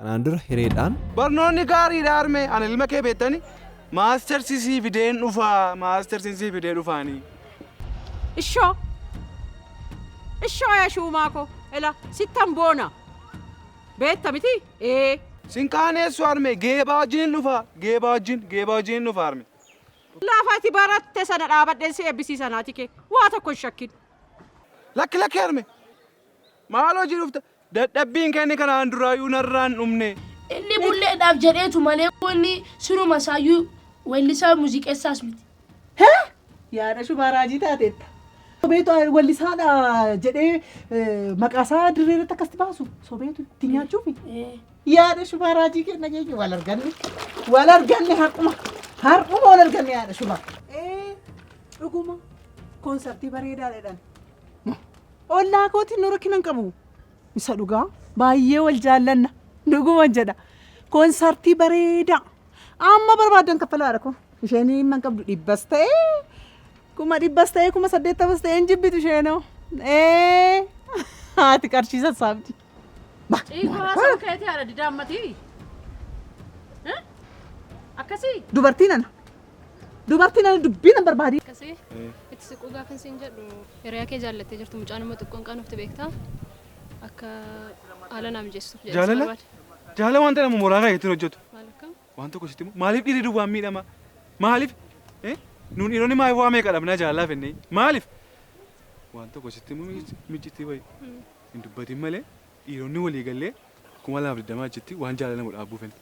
Kanaan dura Hireedhaan. Barnoonni gaariidha harmee. Ani ilma kee beektani maastersii sii fideen dhufaa. Maastersii sii fidee dhufaanii. Ishoo! Ishoo yaa shuumaa koo! Ela sittan boona. Beetta miti? Ee. Sin qaaneessu harmee geebaa wajjin dhufa. Geebaa wajjin geebaa wajjin dhufa harmee. Lafa ati baratte sana dhaabadheen si eebbisiisa naati kee. Waa tokko hin shakkin. Lakki lakki harmee. Maal hojii dhufta? Dadhabbiin kenni kanaan duraayyuu narraan dhumne. Inni bulleedhaaf jedheetu malee inni sinuma isaayyuu weellisaa muuziqeessaas miti. Hee? Yaada shubaa raajii taateetta. Sobeetu wellisaadha jedhee maqaasaa dirree irratti akkasitti baasu. Sobeetu itti nyaachuufi. Yaada shubaa raajii kenna keenya wal arganne. Wal arganne har'uma. Har'uma wal arganne yaada shubaa. Ee dhuguma koonsartii bareedaadha jedhan. Ollaa kootiin nu rakkina hin qabu. Isa dhugaa baay'ee wal jaallanna. Dhuguma jedha. Koonsartii bareedaa. Amma barbaadan kaffalaadha koo. Isheen himma hin qabdu dhibbas ta'ee kuma dhibbas ta'ee kuma saddeettamas ta'ee hin jibbitu isheenoo. Ee haati qarshii sassaabdi. Ciigoo haasa'uu keetii haadha didaa ammatii. Akkasii? Dubartiin ana. Dubartiin ana dubbii nan barbaadi. Akkasii itti siquu gaafan siin jedhu hiriyaa kee jaallattee jirtu mucaan immoo xiqqoon qaanofte beektaa akka haala naa mijeessuuf jedhee si Jaalala? barbaade. Jaalala wanta nama mooraa kana ittiin hojjetu. Maal akkam? Waan tokko sitti himu maaliif dhiirri duwwaan miidhama? Maaliif? Eh? Nuun dhiironni maaliif waa meeqa dhabnaa jaalalaaf jennee? Maaliif? Waan tokko sitti himu miccitti wayi. Hin dubbatin malee dhiironni walii gallee 2020 achitti waan jaalala nama dhaabbuu fenna.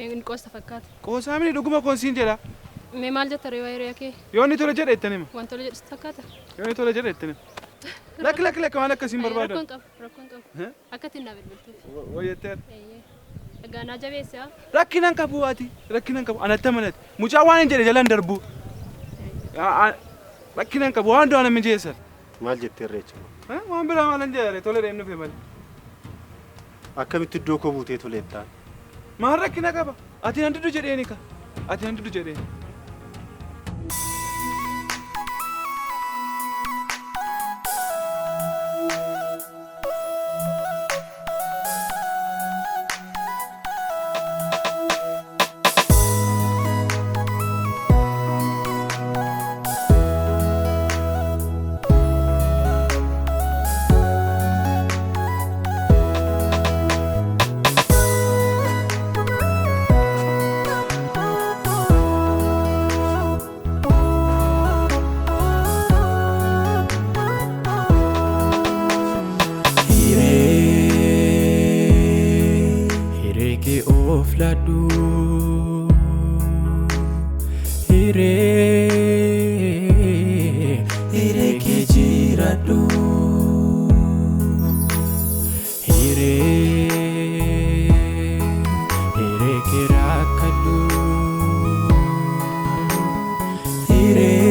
Inni qoosta fakkaata. Qoosaa miti dhuguma koon siin jedha. Mee maal jetta ree waa'ee hiriyaa kee? Yoo inni tole jedhe ittan hima. Waan tole jedhu sitti fakkaata? Yoo inni tole jedhe ittan hima. Lakki lakki lakki waan akkasiin barbaadu. Rakkoon qabu rakkoon qabu. Akka ittiin naa bilbiltuuf. Wayyatteera. Eeyyee. Egaa naa jabeessi haa. Rakkina hin qabu ati rakkina hin qabu anatti amanati. Mucaan waan hin jedhe jala hin darbu. Rakkina hin qabu waan du'aa na mijeessan. Maal jettee irreecha? Waan biraa maalan jedhare tole deemnu dhufe malee. Akkamitti iddoo koo buutee toleettaan? Maal rakkina qaba? Ati nan diddu jedheeni ka. Ati nan diddu jedheeni. Hiree hiree kee of laadhu hiree hiree kee jiraadhu hiree hiree kee rakkadhu hiree.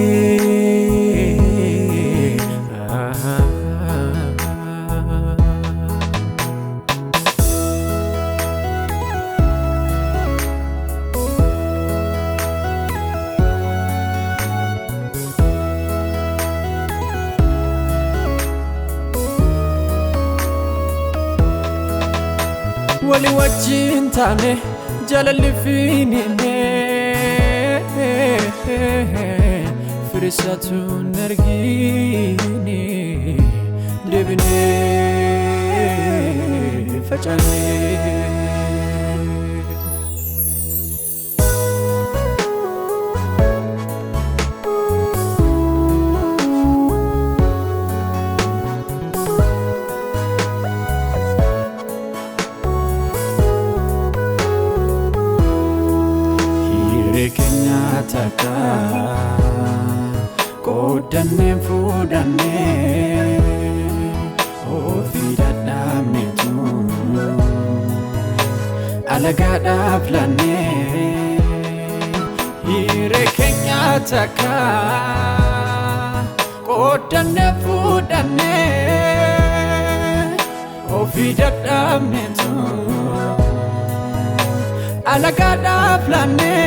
Wali wajjin taane jaalalli fiinine firisatu hin argine deebinee facaane. Hiree keenya takka qooddannee fuudhannee ofii dadhabneetu alagaadhaaf laannee. Hiree keenya takka qooddannee fuudhannee ofii dadhabneetu alagaadhaaf laannee.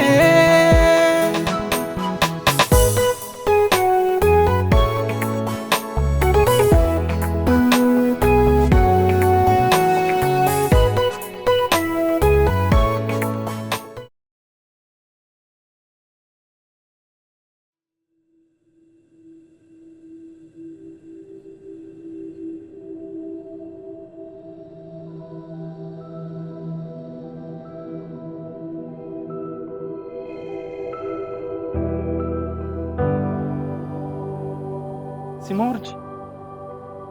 Sima Urji.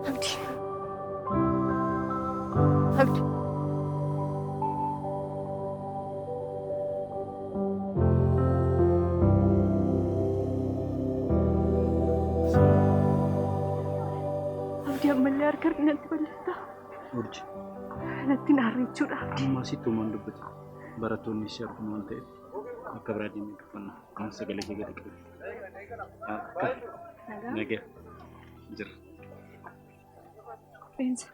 Abdi. Abdi. Abdi ammallee harka natti balleessa. Urji. Natti naarra jechuudha Abdi. Amma sitti uumaan dubbate. Barattoonni si arguu waan ta'eef akka biraa deemnee dubbanna. Kan sagalee kee gadi qabi. Akka nagaa jira. Leensa.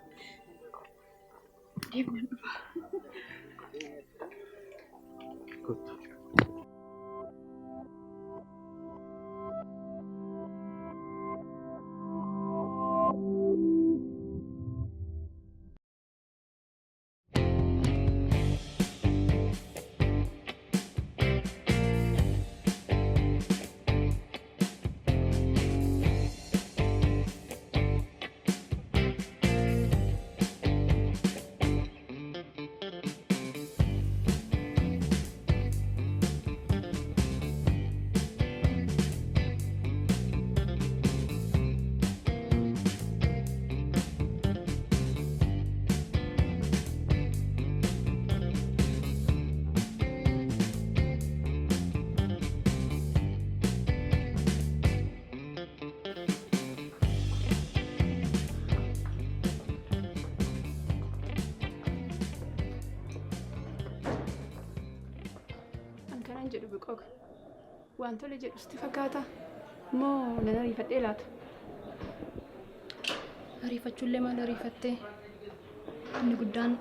Deemnaan dhufa. Kottu. An kanan jedhu biqoga. Waan tole jedhu sitti fakkaata? Moo nan ariifadhee laata? Ariifachuullee maal ariifattee? Inni guddaan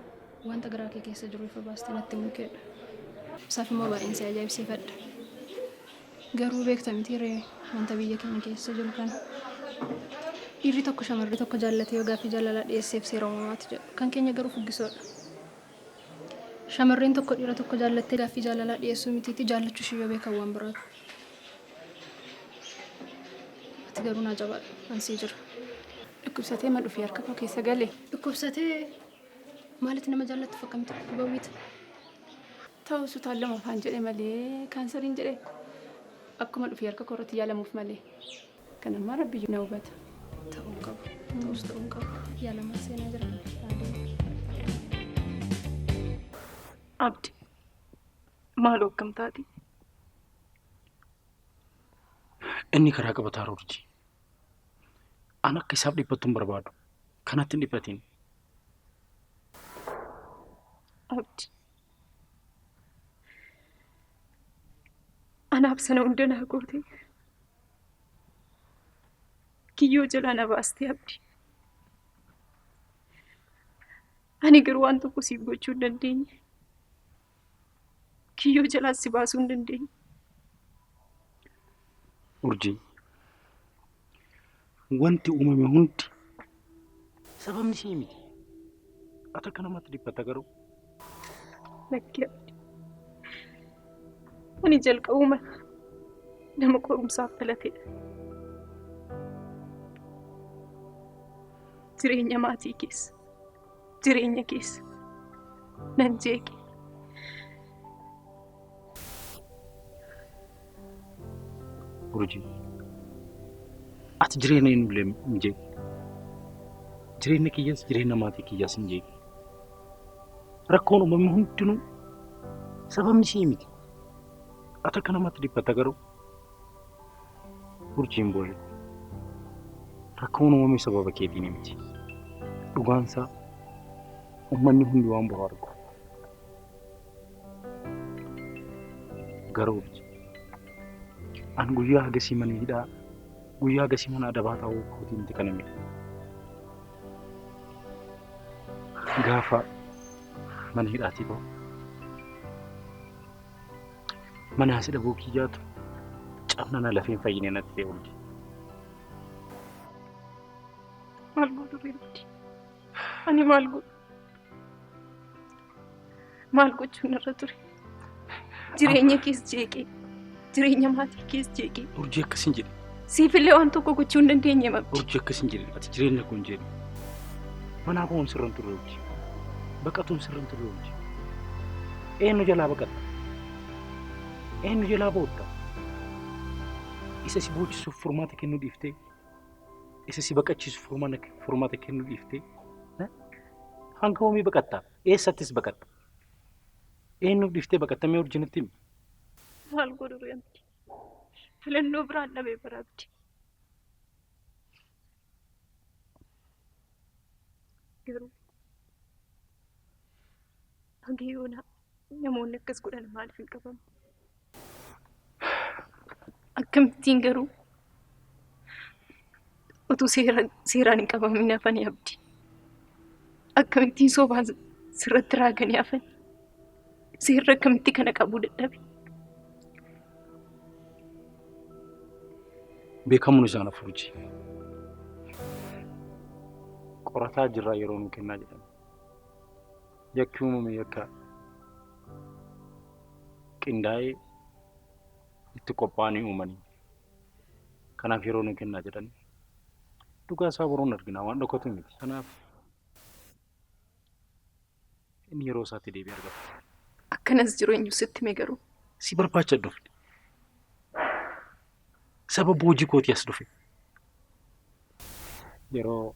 wanta garaa kee keessa jiru ifa baastee natti himuu keedha. Isaaf immoo baay'een si ajaa'ibsiifadha. Garuu beekta miti ree wanta biyya keenya keessa jiru kana. Dhiirri tokko shamarri tokko jaallatee yoo gaaffii jaalalaa dhiyeesseef seera uumamaati jedhu. Kan keenya garuu fuggisoodha. Shamarreen tokko dhiira tokko jaallattee gaaffii jaalalaa dhiyeessuu mitiitii jaallachuu ishee yoo beekan waan biraatu. Ati garuu naa jabaadhu. An sii jira. Dhukkubsatee ma dhufee harka koo keessa gale? Dhukkubsatee maalitti nama jaallattuuf akkamitti dhukkuba wita? Ta'us utaalloma afaan jedhe malee kaansariin jedhe akkuma dhufee harka koo irratti yaalamuuf malee. Kan ammaa rabbi na hubata. Ta'uu hin qabu. Ta'us ta'uu hin qabu. Yaalamaa seenaa jira. Abdi maaloo akkam taate? Inni karaa qabataa Urji. An akka isaaf dhiphattu hin barbaadu. Kanatti hin dhiphatin. Abdi. Anaaf sana hunda naa goote. Kiyyoo jalaa na baaste Abdi. Ani garuu waan tokko siif gochuu hin dandeenye. Kiyyoo jalaas si baasuu hin dandeenye. Urjii. Wanti uumame hundi sababni sii miti. Ati akka namatti dhiphatta garuu. Lakki Abdi. Ani jalqabuma nama qorumsaaf dhalatedha. Jireenya maatii keessa, jireenya keessa nan jeeqe. Urjii. Ati jireenya eenyullee hin jeeqne. Jireenya kiyyas jireenya maatii kiyyaas hin jeeqne. Rakkoon uumame hundinuu sababni sii miti. Ati akka namatti dhiphatta garuu. Urjiin boo'e. Rakkoon uumame sababa keetiin miti. Dhugaan isaa uummanni hundi waan boru argu. Garuu urji. An guyyaa hagasii mana hidhaa guyyaa hagasii mana adabaa ta'uu kootii miti kana miidhe. Gaafa mana hidhaatii bahu mana asi dhabuu kiyyaatu cabna na lafeen fayyine natti ta'e urji. Maal godhu ree Abdi? Ani maal godhu? Maal gochuun irra ture? Jireenya kees jeeqee, jireenya maatii kees jeeqee. Urjii akkas hin jedhe. Siifillee waan tokko gochuu hin dandeenye Abdi. Urjii akkas hin jedhe. Ati jireenya koo hin jedhe. Manaa bahuun sirra hin turre urjii. Baqatuun sirra hin turre urjii. Eenyu jalaa baqatta? Eenyu jalaa bootta? Isa si boochisuuf furmaata kennuu dhiiftee Isa si baqachiisu furmaata kennuu dhiiftee hanga hoomii baqatta? Eessattis baqatta? Eenyuuf dhiiftee baqatta mee urjii natti himi? Maal godhu ree Abdi? Filannoo biraan dhabee bara Abdi. Garuu hanga yoonaa namoonni akkas godhan maaliif hin qabamne? Akkamittiin garuu utuu seeraan hin qabamin hafanii Abdi? Akkamittiin sobaan sirratti raaganii hafan? Seerri akkamitti kana qabuu dadhabe? Beekamuun isaan hafu urjii. Qorataa jirraa yeroo nu kennaa jedhame. Yakki uumame yakka qindaa'ee itti qophaa'anii uumanii. Kanaaf yeroo nu kennaa jedhanii. Dhugaa isaa boruun argina waan dhokatu miti. Kanaaf inni yeroo isaatti deebii argata. Akkanas jiru eenyu sitti hime garuu? Si barbaacha dhufne. Sababa hojii kootii as dhufe. Yeroo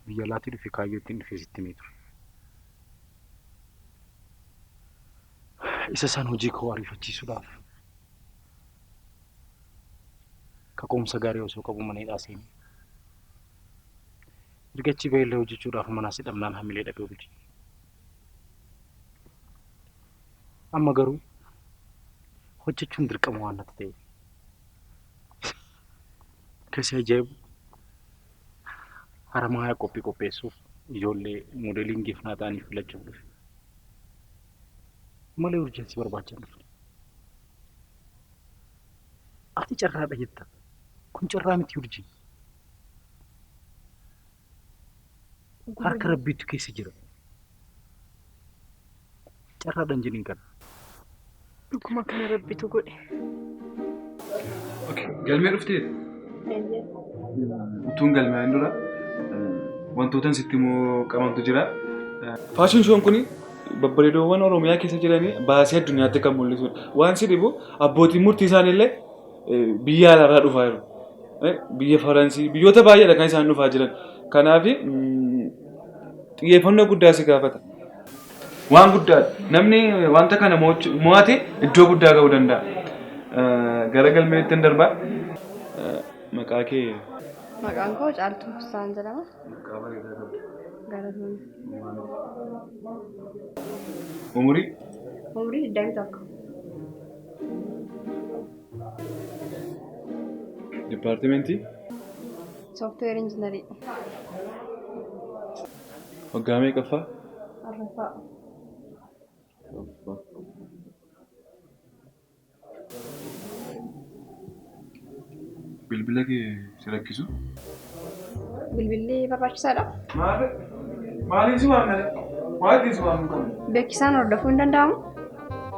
biyya alaatii dhufe kaayyoo ittiin dhufe sitti himee ture. Isa isaan hojii koo ariifachiisuudhaaf kaka'umsa gaarii osoo qabu mana hidhaa seene. Erga achii bahee hojjechuudhaaf manaa si dhabnaan hamilee dhabee bulche. Amma garuu hojjechuun dirqama waan natti ta'eef. Kasi ajaa'ibu Haramaaya qophii qopheessuuf ijoollee moodeeliingiif naa ta'aniif filachuuf dhufe. Malee urjiin si barbaacha hin dhufne. Ati carraadha jetta. Kun carraa miti urjii. Harka rabbiitu keessa jira. Carraadha hin jedhin kana. Dhuguma kana rabbitu godhe. Okay, galmee dhuftee? Utuun galmaa'in dura wantootan sitti immoo qabantu jira. Faashin shoon kun babbareedoowwan Oromiyaa keessa jiranii baasee addunyaatti kan mul'isudha. Waan si dhibu abbootiin murtii isaaniillee biyya alaarraa dhufaa jiru. Biyya Faransii biyyoota baay'eedha kan isaan dhufaa jiran. Kanaaf xiyyeeffannoo guddaa si gaafata. Waan guddaadha. Namni wanta kana mo'ate iddoo guddaa ga'uu danda'a. Gara galmeetti hin darbaa. Maqaa kee. Maqaan koo Caaltuu Fussaan jedhama. Maqaa bareedaa qabda. Galatoomi. Umurii? Umurii 21. Dipaartimentii? Sooftiweer injinarii. Waggaa meeqaffaa? Arfaffaa. Bilbila kee si rakkisu? Bilbilli barbaachisaadha. Maal? Maaliin si waamna? Maal ittiin si waamnu qabna? Beeksisaan hordofuu hin danda'amu?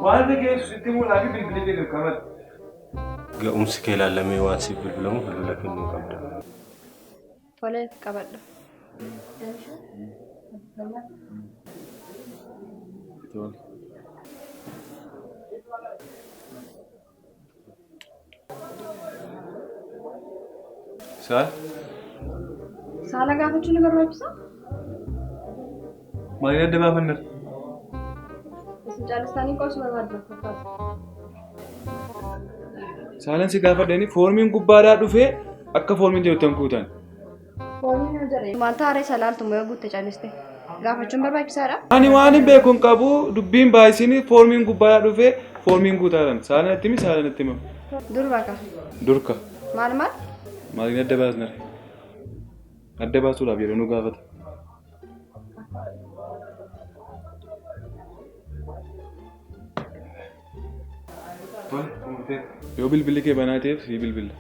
Waan geessu sitti himuudhaaf bilbila kee dirqamadha. Ga'umsi kee ilaalamee waan siif bilbilamu bilbila kennuu qabda. Tole qabadhu. Tole. Saal? Saala gaafachuu ni barbaachisa? Maaliin adda baafannara? Isin caalistanii qoosuu barbaaddu fakkaata. Saalan si gaafadheeni foormiin gubbaadhaa dhufee akka foormiin jedhu tan kuutan. Foormiin yoo jedhe maal taaree isa laaltu moo yoo guutte calliste? Gaafachuun barbaachisaadha? Ani waan hin beeku hin qabu dubbiin baay'isiin foormiin gubbaadhaa dhufee foormiin guutaadhaan. Saalan itti himi saalan itti himamu. Durba ka. Durka. Maal maal? Maaliin adda baasnare? Adda baasuudhaaf yeroo nu gaafata. Yoo bilbilli kee banaa ta'eef sii bilbilla.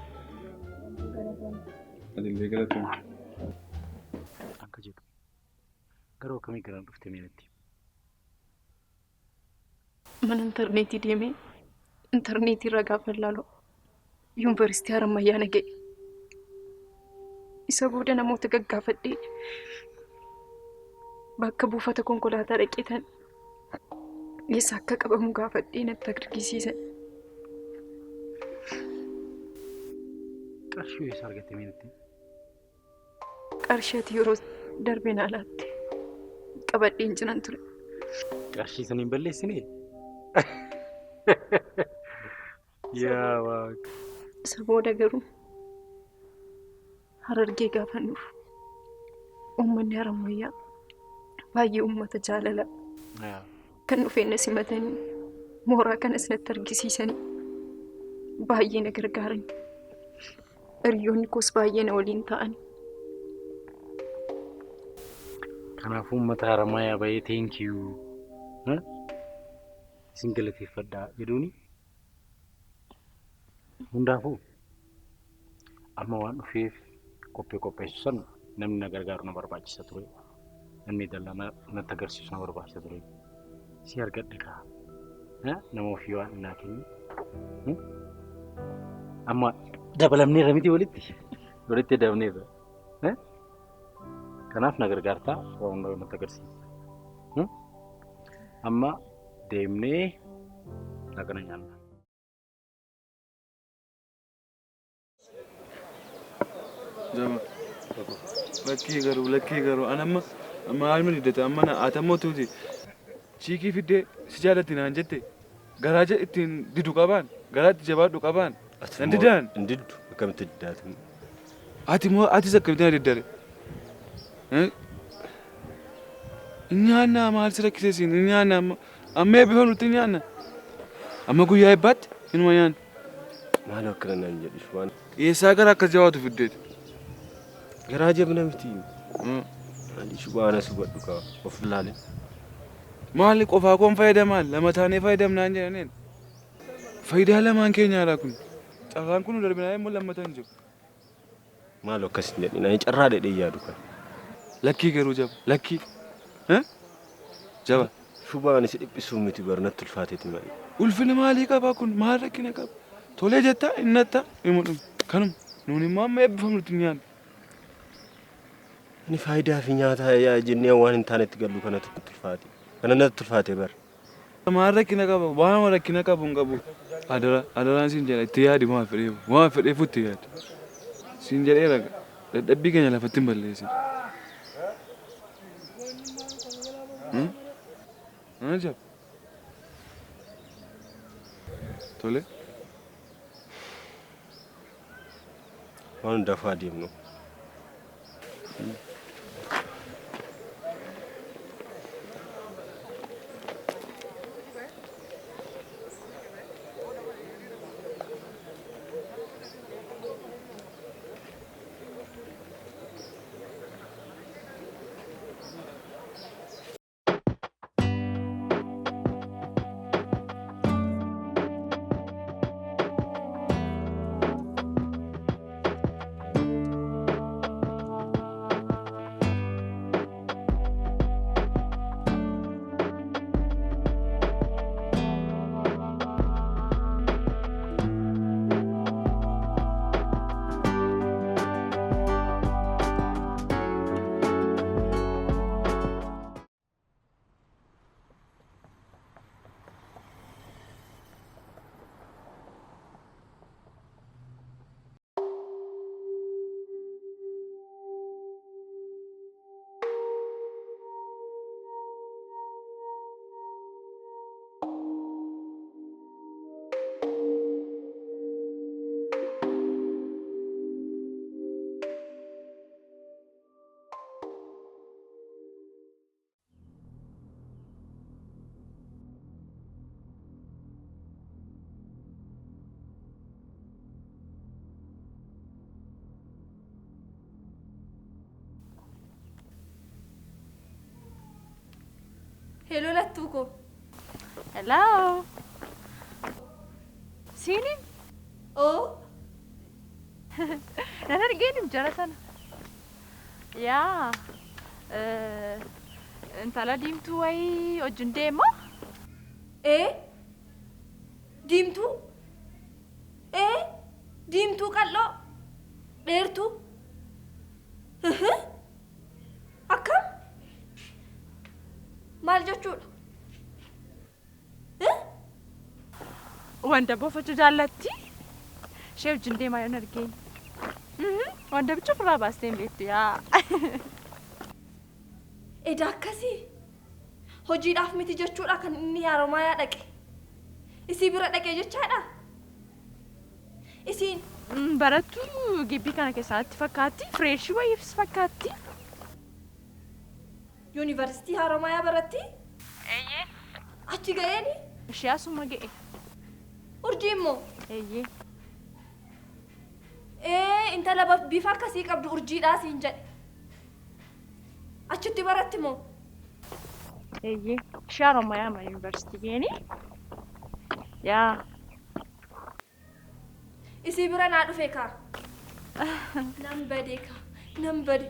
Atillee galatoomi. Akka jedhu. Garuu akkamii garaan dhufte mee natti himi. Mana intarneetii deemee intarneetii irra gaafa ilaalu yuunivarsiitii Harammayyaa na ga'e. Isa booda namoota gaggaafadhee bakka buufata konkolaataa dhaqeetan eessa akka qabamu gaafadhee natti agarsiisan. Qarshii eessa argatte mee natti? Qarshii ati yeroo darbeen alaatte qabadheen jiran ture. Qarshii sana hin balleessinee? Yaa Waaqa. Isa booda garuu Harargee gaafa dhufu uummanni Harammayyaa baay'ee uummata jaalala kan dhufeen na simatanii mooraa kanas natti argisiisanii baay'ee na gargaaran. Hiriyoonni koos baay'ee na waliin ta'an. Kanaafuu uummata Harammayyaa baay'ee thank you. Isin galateeffadhaa jedhuuni. Hundaafuu amma waan dhufeef qophii qopheessu sana namni na gargaaru na barbaachisa ture. Namni dallaa natti agarsiisu na barbaachisa ture. Si argadhe kaa. Nama ofii waan naa kenne. Amma dabalamneerra miti walitti. Walitti dabneerra. Kanaaf na gargaartaa waan hundaa natti agarsiisa. Amma deemnee laaqana nyaanna. Jaba. Lakkii garuu, lakkii garuu an amma maal nu diddata amma na atammoo tuuti chiikii fiddee si jaalatti naan jette garaa ittiin didu qabaan garaa itti jabaadhu qabaan nan didaan. Hin diddu, akkamitti diddaatu? Ati moo atis akkamitti na diddare? Hin nyaannaa, maal si rakkisee siin hin nyaanna, amma amma eebbifamnutti hin nyaanna. Amma guyyaa eebbaatti inuma nyaanna. Maal akkana naan jedhu waan. Eessaa gara akkas jabaatu fiddeeti? Garaa jabina miti. Maali shubaa ana subadhu kaa of ilaalin. Maali qofaa koon fayyadamaa lama taanee fayyadamnaan jedhaniin. Faayidaa lamaan keenyaadha kun. Carraan kun nu darbinaa immoo lammata hin jiru. Maal akkas hin jedhin, ani carraa dhedhee yaadu kan. Lakkii garuu jaba, lakkii. Jaba. Shubaa ani si dhiphisuu miti bar, natti ulfaateeti malee. Ulfina maalii qabaa kun, maal rakkina qaba? Tolee jettaa innattaa hima dhume kanuma nuun immoo amma eebbifamnutti hin nyaannu. Ani faayidaa fi nyaata jennee waan hin taanetti gallu kanatu natti ulfaate. Kana natti ulfaate bar. Maal rakkina qaba? Waan rakkina qabu hin qabu. Adara adaraan siin jedha, itti yaadi, waan fedheef waan fedheef itti yaadi. Siin jedheera, dadhabbii keenya lafatti hin balleessin. Jaba. Tole. Waan hundaafuu adeemnu. Hello lattuu koo. Hello. Siiniin? Oo. Nan argeenim jara sana. Yaa. Intala diimtuu wayii wajjin deema. Ee. Diimtuu. Ee. Diimtuu qal'oo. Dheertuu. Akkam? Maal jechuudha? Wanta boofachuu jaallatti. Ishee wajjin deemaa yoon argeen. Wanta bicha ofirraa baastee hin beektu yaa. Edaa akkasii hojiidhaaf miti jechuudha kan inni Haromaayaa dhaqe. Isii bira dhaqe jechaadha. Isiin. Barattuu gibbii kana keessatti fakkaatti, fireeshii wayiifis fakkaatti. Yuunivarsiitii Haromaayaa baratti? Eeyyee. Achi ga'eeni? Ishee asuma ga'e. Urjii immoo? Eeyyee. Ee intala bifa akkasii qabdu urjiidhaa siin jedhe. Achitti baratti moo? Eeyyee. Ishee Haromaayaa ma yuunivarsiitii geeni? Yaa. Isii bira naa dhufe kaa. Nan bade kaa. Nan bade.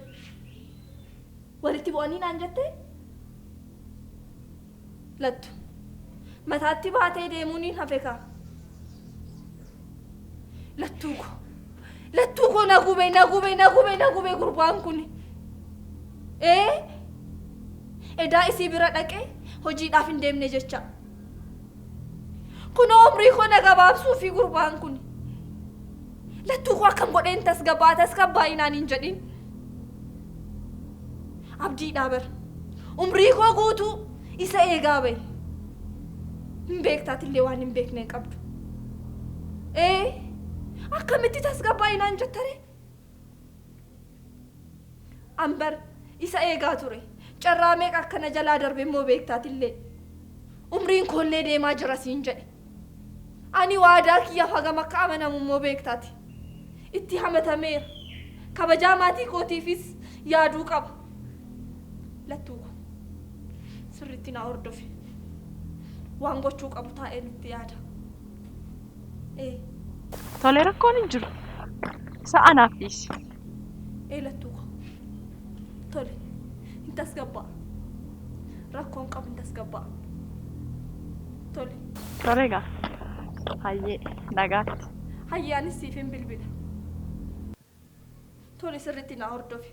Walitti bu'anii naan jettee? Lattu. Mataatti baatee deemuun hin hafe kaa. Lattuu koo. Lattuu koo na gube na gube na gube na gube gurbaan kun. Ee? Edaa isii bira dhaqee hojiidhaaf hin deemne jecha. Kunoo umrii koo na gabaabsuu fi gurbaan kun. Lattuu koo akkam godheen tasgabbaa tasgabbaa'i naan hin jedhin. Abdiidhaa bar. Umrii koo guutuu isa eegaa bahe. Hin beektaatillee waan hin beekne hin qabdu. Ee akkamitti tasgabbaa'i naan jettaree? An bar isa eegaa ture. Carraa meeqa akka na jalaa darbe immoo beektaatillee. Umriin koollee deemaa jira siin jedhe. Ani waadaa kiyyaaf hagam akka amanamu immoo beektaati. Itti hamatameera. Kabajaa maatii kootiifis yaaduu qaba. Lattuu koo sirriitti naa hordofi. Waan gochuu qabu taa'een itti yaada. Ee. Tole rakkoon hin jiru. Isa anaaf dhiisi. Ee Lattuu koo. Tole. Hin tasgabbaa'a. Rakkoon qabu hin tasgabbaa'a. Tole. Tole egaa. Hayyee nagaatti. Hayyee anis siifin bilbila. Tole sirriitti naa hordofi.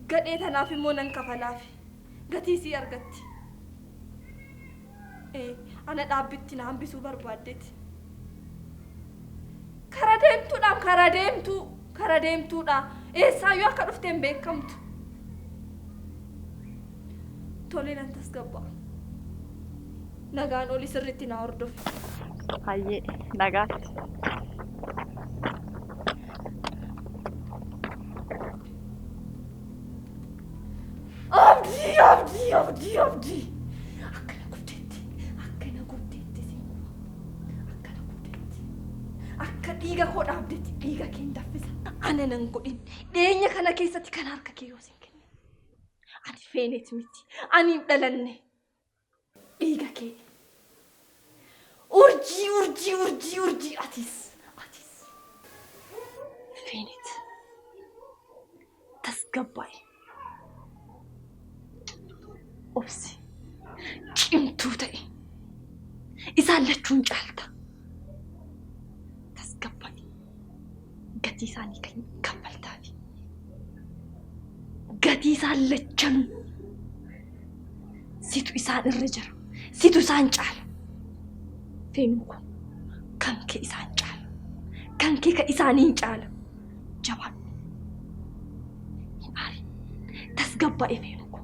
Gadhee tanaaf immoo nan kafalaafi. Gatii isii argatti. Ee ana dhaabbitti na hambisuu barbaaddeeti. Kara deemtuudhaam kara deemtuu kara deemtuudha. Eessaayyuu akka dhufte hin beekamtu. Tole nan tasgabba'a. Nagaan oli sirriitti na hordofi. Hayyee nagaatti. Abdii abdii abdii abdii. Akkana gubdeetti akkana gubdeetti siin guba. Akkana gubdeetti. Akka dhiiga koo dhaabdeetti dhiiga kee hin danfisa. Ana nan godhin dhiyeenya kana keessatti kan harka kee yoo siin kenne. Ani feeneet miti. Ani hin dhalanne. Dhiiga kee. Urjii urjii urjii urjii atis atis. Feeneet. Tasgabbaa'i. Obsi. Cimtuu ta'i. Isaan lachuun caalta. Tasgabbaa'i. Gatii isaanii kan kaffaltaafi. Gatii isaan lachanuu situ isaan irra jira. Situ isaan caala. Feenuu koo kan kee isaan caala. Kan kee ka isaaniin caala. Jabaadhu. Hin aarin. Tasgabbaa'i feenuu koo.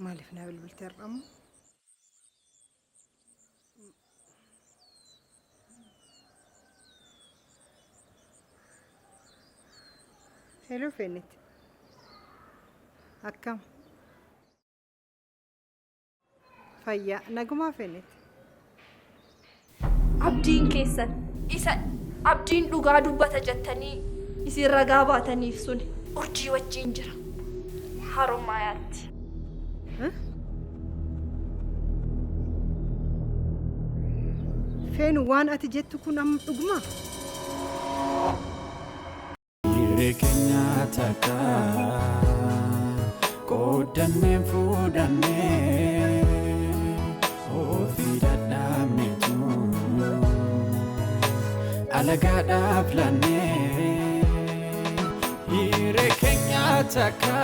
Maaliif naa bilbiltee har'ammoo? Hello Feenet. Akkam? Fayyaa nagumaa Feenet. Abdiin keessan isa abdiin dhugaa dubbata jettanii isin ragaa baataniif sun Urjii wajjin jira. Haromaayaatti. Feenu waan ati jettu kun amma dhugumaa? Hiree keenya takka qooddannee fuudhannee ofii dadhabneetu alagaadhaaf laannee hiree keenya takka.